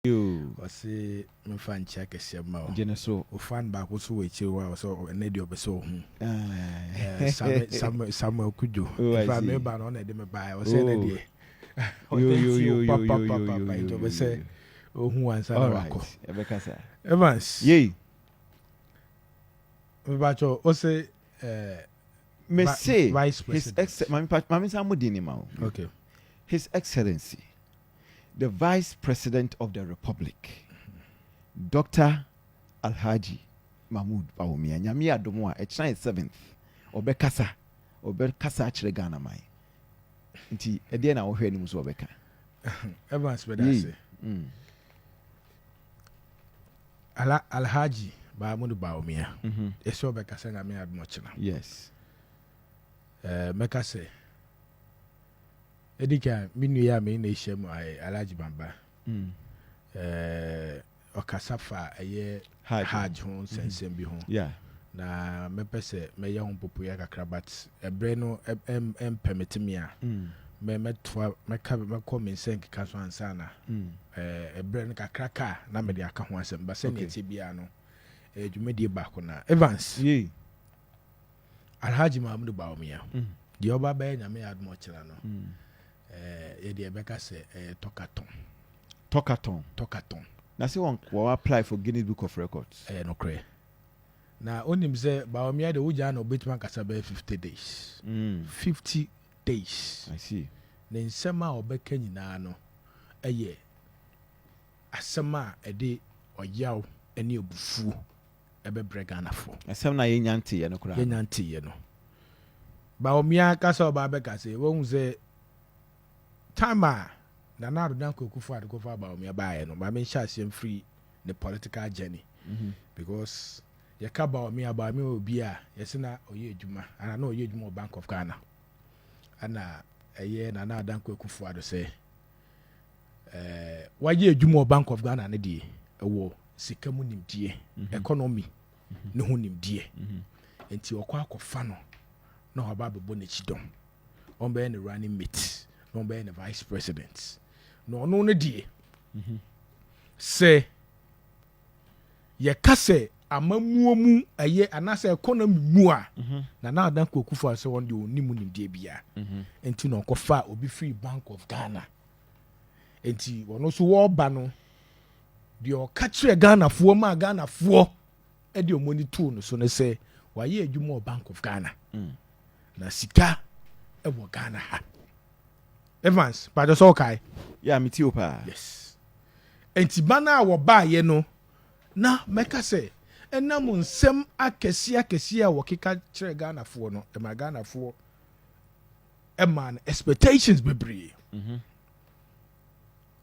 Ɔse memfa nkyia kɛseɛ ma wo. Gyene so. Wo fan baako so wɔ akyire hɔ a ɔsɛ ɛnɛ deɛ ɔpɛ sɛ ɔhu. Samuel, Samuel Kudjo. Oh, I Nfa see. me ba no, ɔna ɛde me baeɛ. Ɔsɛ ɛnɛ deɛ Yo, yo, ɔtɛ yo, yo, yo, yo, papapapa yo, nti yo, ɔpɛ yo, sɛ yo. ɔhu ansa na All wakɔ. right. Ɛbɛkasa. Evans. Yei. Mepakyɛw, ɔsɛ Me say Vice his President. ex mami sa mo di ni ma o. Okay. His Excellency, the Vice President of the Republic, Dr. Alhaji Mahmood Bawumia. Nyame adom a, ɛkyena yɛ 7th. Ɔbɛkasa. Ɔbɛkasa akyerɛ Ghana man. Nti ɛdeɛ na wohwɛ anim so ɔbɛka? Evans, bɛda Yei. ase. Alhaji Mahamudu Bawumia. Ɛsɛ ɔbɛkasa Nyame adom ɔkyena. Mɛka sɛ ɛdi kan, me nua a me na ɛhyia mu ayɛ Alhaji Bamba. Ɔkasa fa ɛyɛ Hajj. Hajj ho nsɛnsɛm bi ho. Na mɛpɛ sɛ mɛyɛ ho mpopoeɛ kakra, but ɛberɛ no ɛmpɛmete me a mɛtoa mɛka mɛkɔ me nsa nkeka so ansa na ɛberɛ no kakra ka na mede aka ho asɛm ba. Sɛnea ɛte biara no, ɛyɛ dwumadie baako na Evans. Yei. Alhaji Mahamudu Bawumia, deɛ ɔba bɛyɛ Nyame adom ɔkyena no, yɛde ɛbɛka sɛ ɛyɛ talkathon. Talkathon. Talkathon. Na sɛ wɔn apply for Guinness Book of Records. Ɛyɛ nokorɛ, na onim sɛ Bawumia de, wogyaa na obɛtumi ankasa bɛyɛ 50 days. 50 days. I see. Ne nsɛm a ɔbɛka nyinaa no ɛyɛ asɛm a ɛde ɔyaw ne abufuo ɛbɛbrɛ Ghanafoɔ. Asɛm na yɛnya nteeɛ no koraa. Yɛnya nteeɛ no, Bawumia kasa ɔba bɛka sɛ wɔhu sɛ time a Nana Addo Dankwa Akufo Addo kɔfa Bawumia baeɛ no, maame nhyɛ aseɛ mfiri ne political journey, because yɛka Bawumia, Bawumia wɔ obi a yɛsɛ na ɔyɛ adwuma ana na ɔyɛ adwuma wɔ Bank of Ghana, ana ɛyɛ Nana Addo Dankwa Akufo Addo sɛ wayɛ adwuma wɔ Bank of Ghana ne deɛ, ɛwɔ sika mu nimdeɛ, economy ne ho nimdeɛ, nti ɔkɔ akɔfa no na waba abɛbɔ n'akyi dɔm, ɔmbɛyɛ ne running mate na ɔmbɛyɛ ne vice president. Na ɔno no deɛ, sɛ yɛka sɛ amammuo mu ɛyɛ anaasɛ economy mu a, Nana Addo Dankwa Akufo sɛ wɔn deɛ, ɔnim nimdeɛ biara, nti na ɔkɔfa obi firi Bank of Ghana. Nti ɔno nso wɔreba no deɛ, ɔka kyerɛ Ghanafoɔ maa Ghanafoɔ ɛde ɔmo ani too no so no sɛ wayɛ adwuma wɔ Bank of Ghana na sika ɛwɔ Ghana ha. Evans pàtó sɛ ɔkae. Yeah, me too paa. Yes, nti ba no a wɔbaayɛ no, na mɛka sɛ ɛnam nsɛm akɛseɛ akɛseɛ a wɔkeka kyerɛ Ghanafoɔ no, ɛma Ghanafoɔ ɛma no expectations bebree,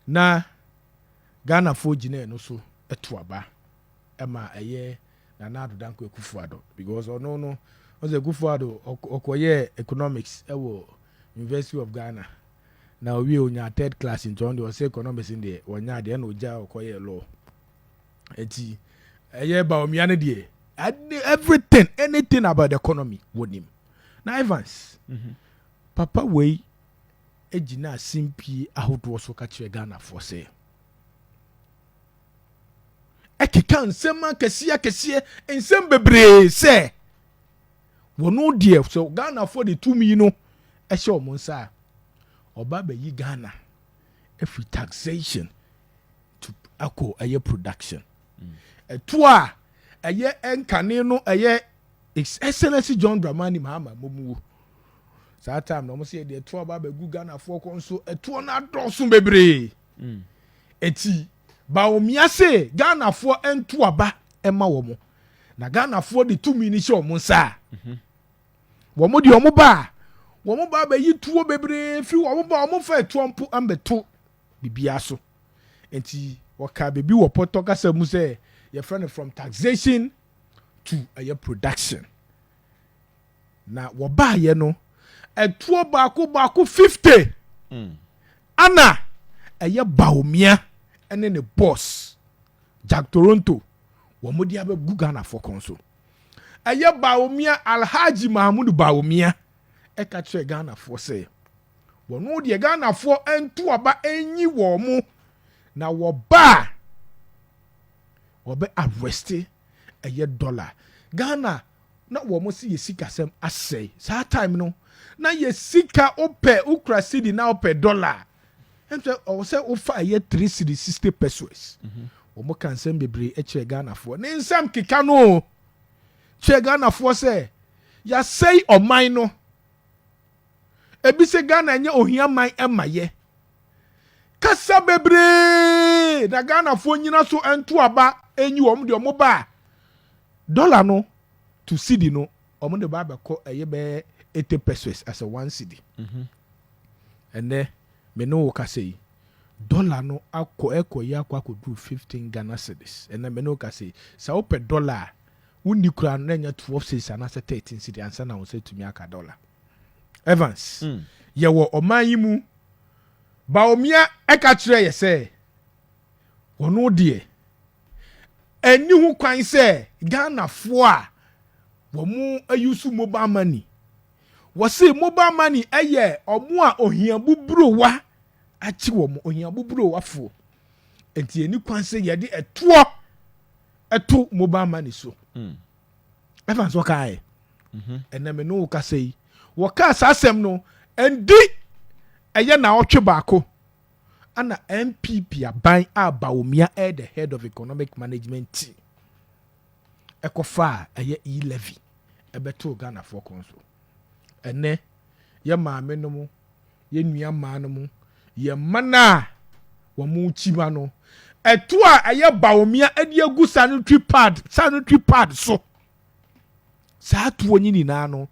na Ghanafoɔ gyina ɛno so ɛto aba ɛma ɛyɛ Nana Addo Dankwa Akufo Addo, because ɔno no, ɔsɛ Akufo Addo ɔkɔyɛ economics ɛwɔ University of Ghana na owie onya third class, nti ɔno deɛ, ɔsɛ economics deɛ wɔnya adeɛ, ɛna ogya ɔkɔyɛ law. Eti ɛyɛ Bawumia no deɛ, everything, anything about the economy wɔnim. Na Evans, papa wei gyina asɛmpie ahodoɔ so ka kyerɛ Ghanafoɔ sɛ ɛkeka nsɛm akɛseɛ akɛseɛ, nsɛm bebree sɛ wɔno deɛ, sɛ Ghanafoɔ de tumi no ɛhyɛ wɔn nsa a, ɔba bɛyi Ghana ɛfiri taxation to akɔ ɛyɛ production. Ɛto a ɛyɛ ɛnkane no, ɛyɛ His Excellency John Dramani Mahama momuo saa time na wɔn sɛ yɛde ɛtoɔ aba abɛgu Ghanafoɔ kɔn so. Ɛtoɔ no adɔɔso bebree, eti Bawumia se Ghanafoɔ nto aba ɛma wɔn na Ghanafoɔ de tumi ni hyɛ wɔn nsa a, wɔn de wɔn ba a, wɔn ba abɛyi tuo bebree firi wɔn ba, wɔn fa ɛtoɔ mpo ambɛto biribiara so. Nti wɔka beebi wɔ pɔtɔ kasa mu sɛ yɛfrɛ no from taxation to ɛyɛ production. Na wɔbaayɛ no, ɛtoɔ baako baako 50 ana ɛyɛ Bawumia ɛne ne boss Jack Toronto wɔn de abɛgu Ghanafoɔ kɔn so. Ɛyɛ Bawumia, Alhaji Mahamudu Bawumia, ɛka kyerɛ Ghanafoɔ sɛ wɔn deɛ, Ghanafoɔ nto aba nyi wɔn mo na wɔba a. Wɔbɛ arrest ɛyɛ dollar. Ghana na wɔn si yɛ sikasɛm asɛe. Saa time no na yɛ sika, wopɛ wokura cedi na wopɛ dollar, ɛm sɛ ɔwɔ sɛ wofa ɛyɛ 3 cedi 60 pesewas. Wɔn ka nsɛm bebree kyerɛ Ghanafoɔ ne nsɛm keka no kyerɛ Ghanafoɔ sɛ yɛasɛe ɔman no. Ebi sɛ Ghana nyɛ ohia man, ɛma yɛ kasa bebree na Ghanafoɔ nyina so nto aba enyi wɔn deɛ wɔn ba a dollar no to cedi no, wɔn de ba abɛkɔ ɛyɛ bɛyɛ 80 pesewas as a 1 cedi. Ɛnɛ me ne wo kasa yi, dollar no akɔ ɛkɔ yi akɔ akɔduru 15 Ghana cedis. Ɛnɛ me ne wo kasa yi, sɛ wopɛ dollar a wonni kura no na ɛnyɛ 12 cedis anaasɛ 13 cedi ansa na wɔn sɛ tumi aka dollar. Evans, yɛwɔ ɔman yi mu, Bawumia ɛka kyerɛ yɛ sɛ wɔn deɛ ɛni ho kwan sɛ Ghanafoɔ a wɔn a use mobile money. Wɔsi mobile money ɛyɛ ɔmo a ohia buburowa akyi wɔn, ohia buburowafoɔ, nti ɛni kwan sɛ yɛde ɛtoɔ ɛto mobile money so. Evans, wɔkaeɛ ɛnɛ me ne wo kasa yi, wɔkaa saa asɛm no ɛndi ɛyɛ na ɔtwe baako ana NPP aban a Bawumia ɛyɛ the head of economic management team ɛkɔfa a ɛyɛ e-levy ɛbɛtoo Ghanafoɔ kɔn so. Ɛnɛ yɛ maame no mu, yɛ nua mmaa no mu, yɛ mma no a wɔn kyi ma no ɛto a ɛyɛ Bawumia ɛde agu sanitary pad so, saa toɔ nyi nyinaa no,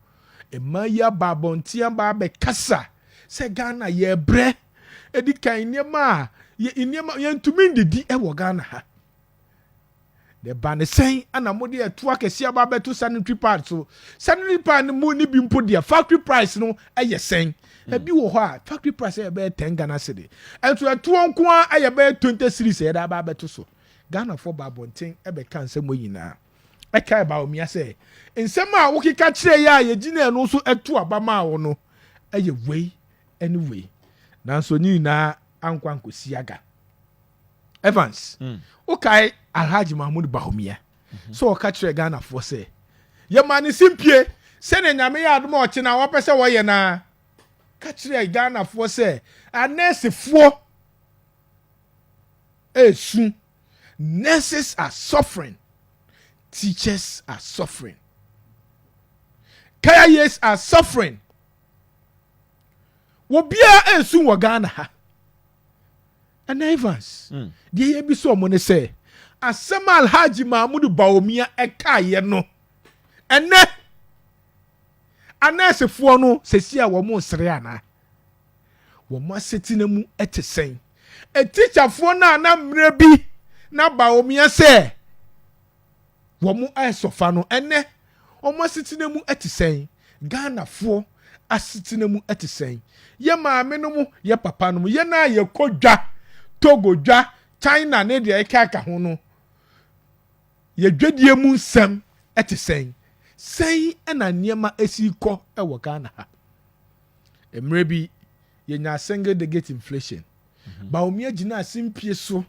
mmaa yi aba abɔnten aba abɛkasa sɛ Ghana yɛbrɛ. Edi kan nneɛma a yɛ nneɛma yɛntumi ndidi ɛwɔ Ghana ha. Na ɛba ne sɛn ana mo de ɛto akɛseɛ aba abɛto sanitary pad so? Sanitary pad no mu ne bi mpo deɛ, factory price no ɛyɛ sɛn? Ebi wɔ hɔ a factory price ɛyɛ bɛyɛ 10 Ghana cedi, ɛnso ɛtoɔ nko ara ɛyɛ bɛyɛ 20 cedis ɛyɛ de aba abɛto so. Ghanafoɔ ba abɔnten ɛbɛka nsɛm wɔ nyinaa, ɛka ɛba omia sɛ nsɛm a wokeka kyerɛ yɛ a yɛgyina ɛno nso ɛto aba maa wo no ɛyɛ wei ɛne wei, nanso ne nyinaa ankɔ ankɔsi aga. Evans, wokae Alhaji Mahmud Bawumia sɛ ɔka kyerɛ Ghanafoɔ sɛ yɛma ne simpie sɛnea Nyame yɛ adom a ɔkye na wɔpɛ sɛ wɔyɛ naa ka kyerɛ Ghanafoɔ sɛ anɛɛsefoɔ esu, nurses are suffering, teachers are suffering, kayayes are suffering, obiara esu wɔ Ghana ha. Ɛna Evans, deɛ yɛbi sɛ ɔmo ne sɛ asɛm a Alhaji Mahmudu Bawumia ɛkaeɛ no, ɛnɛ anɛɛsefoɔ no sɛsi a wɔn nsere anaa wɔn asetena mu ɛte sɛn? Etikyafoɔ no a na mmerɛ bi na Bawumia sɛ wɔn ɛsɔfa no, ɛnɛ wɔn asetena mu ɛte sɛn? Ghanafoɔ asetena mu ɛte sɛn? Yɛ maame no mu, yɛ papa no mu, yɛ na yɛkɔ dwa, Togo dwa, China ne deɛ ɛka aka ho no, yɛ dwadie mu nsɛm ɛte sɛn? Sɛn ɛna nneɛma esi kɔ ɛwɔ Ghana ha? Mmerɛ bi yɛnya single digit inflation. Bawumia gyina asimpie so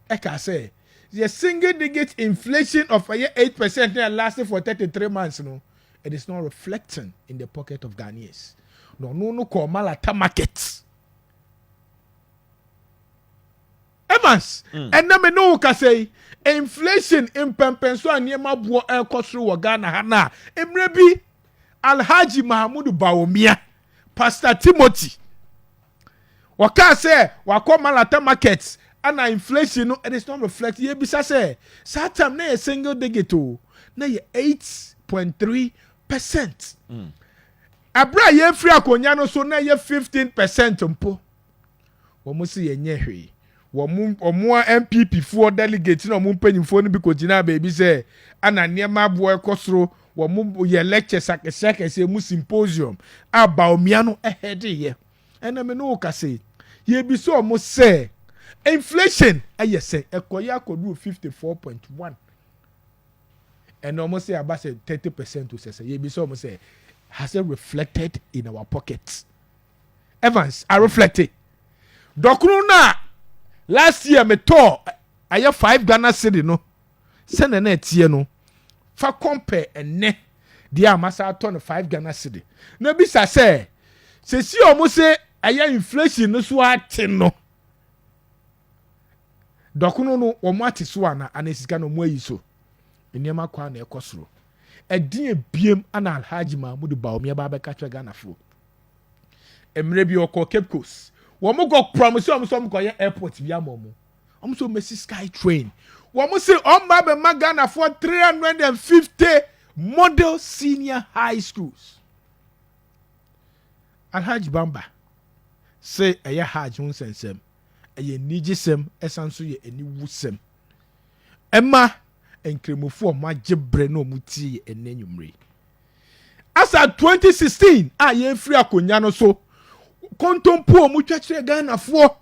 ɛka sɛ yɛ single digit inflation of ɛyɛ 8% na last for 33 months no, it is not reflecting in the pocket of Ghanaians. Na ɔno no kɔ Malata market. Evans, ɛnna mi ne wo kasa yi, inflation mpɛmpɛnso a nneɛma boɔ ɛrekɔ soro wɔ Ghana ha na mmerɛ bi Alhaji Mahamudu Bawumia, Pastor Timothy, wɔkaa sɛ wakɔ Malata market ana inflation no, it is not reflect. Yɛbisa sɛ saa time na yɛ single digit o, na yɛ 8.3%. Abere a yɛfiri akonnwa no so na yɛ 15% mpo, wɔn si yɛn nyɛ hwee. Wɔn a NPP foɔ delegate na wɔn mpanyinfoɔ no bi kɔ gyina baabi sɛ ana nneɛma aboɔ ɛkɔ soro. Wɔn yɛ lectures akɛseɛ akɛseɛ mu, symposium a Bawumia no ɛhɛde yɛ. Ɛna mi ne wo kasa yi, yɛbisa wɔn sɛ inflation ɛyɛ sɛ ɛkɔ yɛ akɔduru 54.1, ɛna wɔn sɛ aba sɛ 30% o. Sɛ yɛbisa wɔn sɛ has it reflected in our pockets? Evans, a reflected dɔkono na last year metɔɔ Ɛyɛ 5 Ghana cedi no, sɛnɛ na ɛteɛ no, fa compare ɛnɛ deɛ a masa atɔ no 5 Ghana cedi na bisa sɛ, sɛsi a ɔmo sɛ ɛyɛ inflation no so ate no, dɔkono no wɔn ate so ana sika no wɔn ayi so? Nneɛma kwan na ɛkɔ soro. Ɛdin ebiem ana Alhaji Mahmudu Bawumia ba abɛka kyerɛ Ghanafoɔ? Mmerɛ bi ɔkɔ Cape Coast, wɔn kɔ promise wɔn sɛ wɔn kɔ yɛ airport bi ama wɔn, wɔn sɛ wɔn mɛsi sky train, wɔn sɛ wɔn ba bɛma Ghanafoɔ 350 model senior high schools. Alhaji Bamba sɛ ɛyɛ Hajj ho nsɛnsɛm, ɛyɛ anigyesɛm, ɛsan so yɛ aniwusɛm ɛma nkramofoɔ a wɔn agye brɛ na wɔn tie yɛ ɛnɛ nwumire. Asa 2016 a yɛfiri akonnwa no so, kontompo a wɔtwa kyerɛ Ghanafoɔ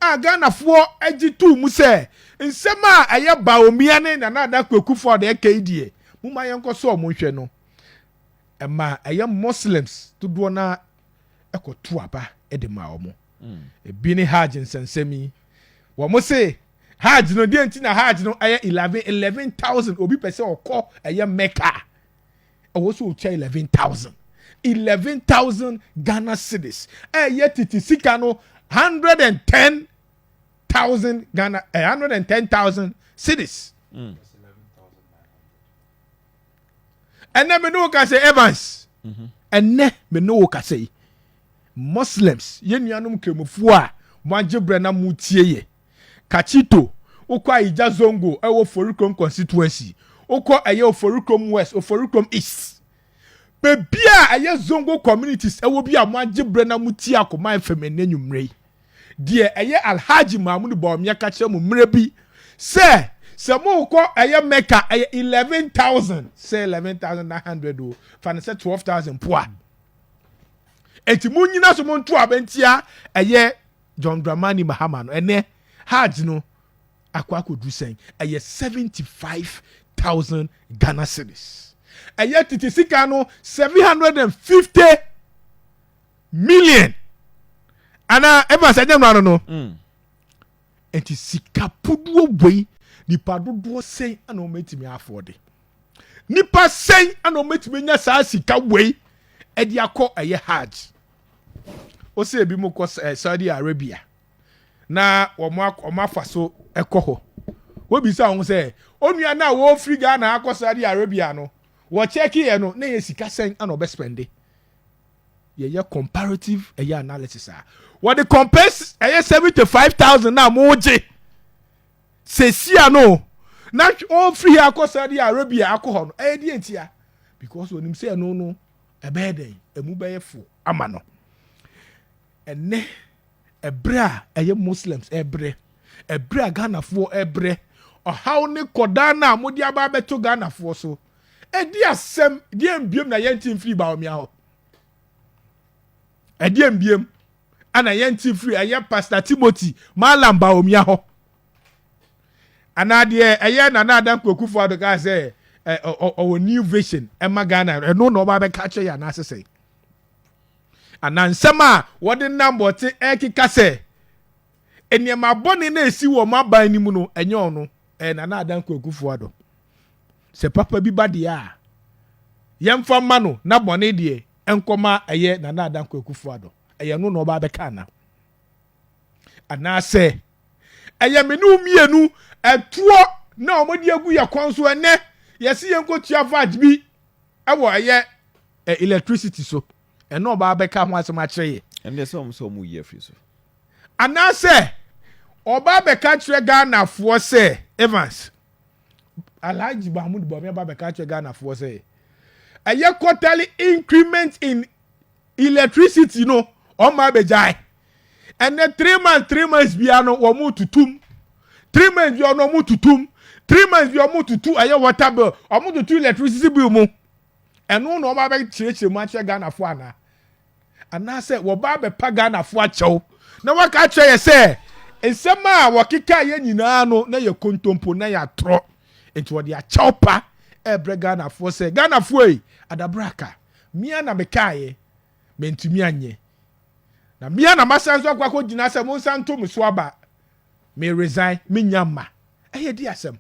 a Ghanafoɔ agye tuu mu sɛ nsɛm a ɛyɛ Bawumia ne Nana Addo Akufo a ɛka yi deɛ, moma yɛnkɔ so ɔmo nhwɛ no, ɛma ɛyɛ Muslims dodoɔ na ɛkɔto aba ɛde ma wɔn. Ebi ne Hajj nsɛnsɛm yi. Wɔn se Hajj no deɛ, nti na Hajj no ɛyɛ 11,000. Obi pɛ sɛ ɔkɔ ɛyɛ Mecca, ɛwɔ so otwa 11,000, 11,000 Ghana cedis. Ɛyɛ tete sika no 110,000 Ghana, 110,000 cedis. Ɛnɛ me ne wo ka sɛ, Evans, ɛnɛ me ne wo ka sɛ yi, Muslims yɛn nuanom nkramofoɔ a mo agye brɛ na mo tie yɛ, Kachito, wokɔ Ayigya Zongo ɛwɔ Forikrom constituency, wokɔ ɛyɛ Oforikrom West, Oforikrom East, beebi a ɛyɛ Zongo communities ɛwɔ bi a mo agye brɛ na mo tie Akoma FM ɛnɛ nwummerɛ yi deɛ, ɛyɛ Alhaji Mahmudu Bawumia ka kyerɛ mo mmerɛ bi sɛ mo kɔ ɛyɛ Mecca ɛyɛ 11,000, sɛ 11,900 o, fa ne sɛ 12,000 po a, eti mo nyina so mo nto abɛntia ɛyɛ John Dramani Mahama no. Ɛnɛ Hajj no akɔ akɔduru sɛn? Ɛyɛ 75,000 Ghana cedis. Ɛyɛ tete sika no 750 million ana ɛfa sɛ ɛnyɛ no ano no. Nti sika puduo wei, nipa dodoɔ sɛn ana wɔn atumi afɔde? Nipa sɛn ana wɔn atumi anya saa sika wei ɛde akɔ ɛyɛ Hajj? Ɔsɛ ebi mu kɔ Saudi Arabia na wɔn afa so ɛkɔ hɔ. Wɔbisa wɔn sɛ, onua na wɔfiri Ghana akɔ Saudi Arabia no, wɔkyɛki yɛ no na yɛ sika sɛn ana ɔbɛ spend? Yɛyɛ comparative ɛyɛ analysis a wɔde compare ɛyɛ 75,000 na mo gye sesia no na ɔfiri ha akɔ Saudi Arabia akɔ hɔ no, ɛyɛ deɛ ntia? Because onim sɛ ɛno no ɛbɛyɛ dɛn, ɛmu bɛyɛ fo ama no. Ɛnɛ ɛbrɛ a ɛyɛ Muslims ɛbrɛ, ɛbrɛ a Ghanafoɔ ɛbrɛ, ɔhaw ne kɔdaa no a mode aba abɛto Ghanafoɔ so, ɛdi asɛm deɛ mbiem na yɛnti mfiri Bawumia hɔ? Ɛdeɛ mbiem ana yɛnti mfiri ɛyɛ Pastor Timothy Malam Bawumia hɔ? Anaa deɛ ɛyɛ Nana Addo Akufo Addo kaa sɛ ɔwɔ new vision ɛma Ghana, ɛno na ɔba abɛka kyerɛ yɛ anaasɛ sɛ anaa nsɛm a wɔde nam bɔte ɛkeka sɛ nneɛma bɔne na esi wɔ ɔmo aban no mu no, ɛnyɛ ɔno, ɛyɛ Nana Addo Akufo Addo? Sɛ papa bi ba deɛ a, yɛmfa ma no, na bɔne deɛ nkɔma ɛyɛ Nana Addo Akufo Addo. Ɛyɛ no na ɔba abɛka ana anaasɛ ɛyɛ me ne wo mmienu ɛtoɔ na wɔde agu yɛ kɔn so? Ɛnɛ yɛsi yɛn nkɔtua VAT bi ɛwɔ ɛyɛ electricity so, ɛna ɔba abɛka ho asɛm akyerɛ yɛ? Ɛnna sɛ ɔmo sɛ ɔmo yi afiri so. Anaasɛ ɔba abɛka kyerɛ Ghanafoɔ sɛ, Evans, Alhaji Mahmud Bawumia ba abɛka kyerɛ Ghanafoɔ sɛ ɛyɛ quarterly increment in electricity no, ɔmo abɛgyae? Ɛnɛ 3 months, 3 months bia no wɔn tutum, 3 months bia no wɔn tutum, 3 months bia wɔn tutu ɛyɛ water bill, wɔn tutu electricity bill mu. Ɛno na ɔba abɛkyerɛkyerɛ mu akyerɛ Ghanafoɔ anaa anaasɛ wɔba abɛpa Ghanafoɔ akyɛw na waka akyerɛ yɛ sɛ nsɛm a wɔkeka yɛ nyinaa no na yɛ kontompo na yɛ atorɔ, nti wɔde akyɛw pa ɛrebrɛ Ghanafoɔ sɛ, Ghanafoɔ yi, adabraka mmea na mekaeɛ mɛntumi anyɛ na mmea na masan so akɔ akɔgyina sɛ mo nsa nto me so aba, me resign, menya mma. Ɛyɛ di asɛm.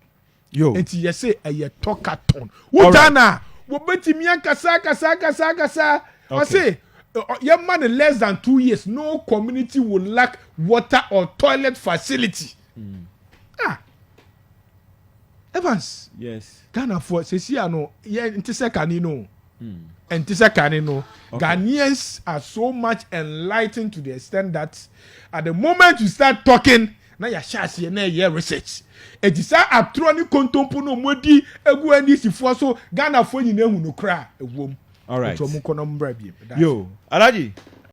Yo. Nti yɛsɛ ɛyɛ talkathon. Wogya na wɔbɛtumi akasa akasa akasa akasa. Ɔse yɛma no less than 2 years, no community will lack water or toilet facility. Ah, Evans. Yes. Ghanafoɔ sɛsi ano yɛ nte sɛ kane no, nte sɛ kane no. Ghanaians are so much enlightened to the extent that at the moment you start talking na yɛahyɛ aseɛ na ɛyɛ research. Eti saa atorɔ ne kontompo no ɔmo adi egu NDC foɔ so, Ghanafoɔ nyinaa ehu no koraa ewom. All right. Nti ɔmo nkɔ na ɔmo mbra biem. Yo, Alhaji.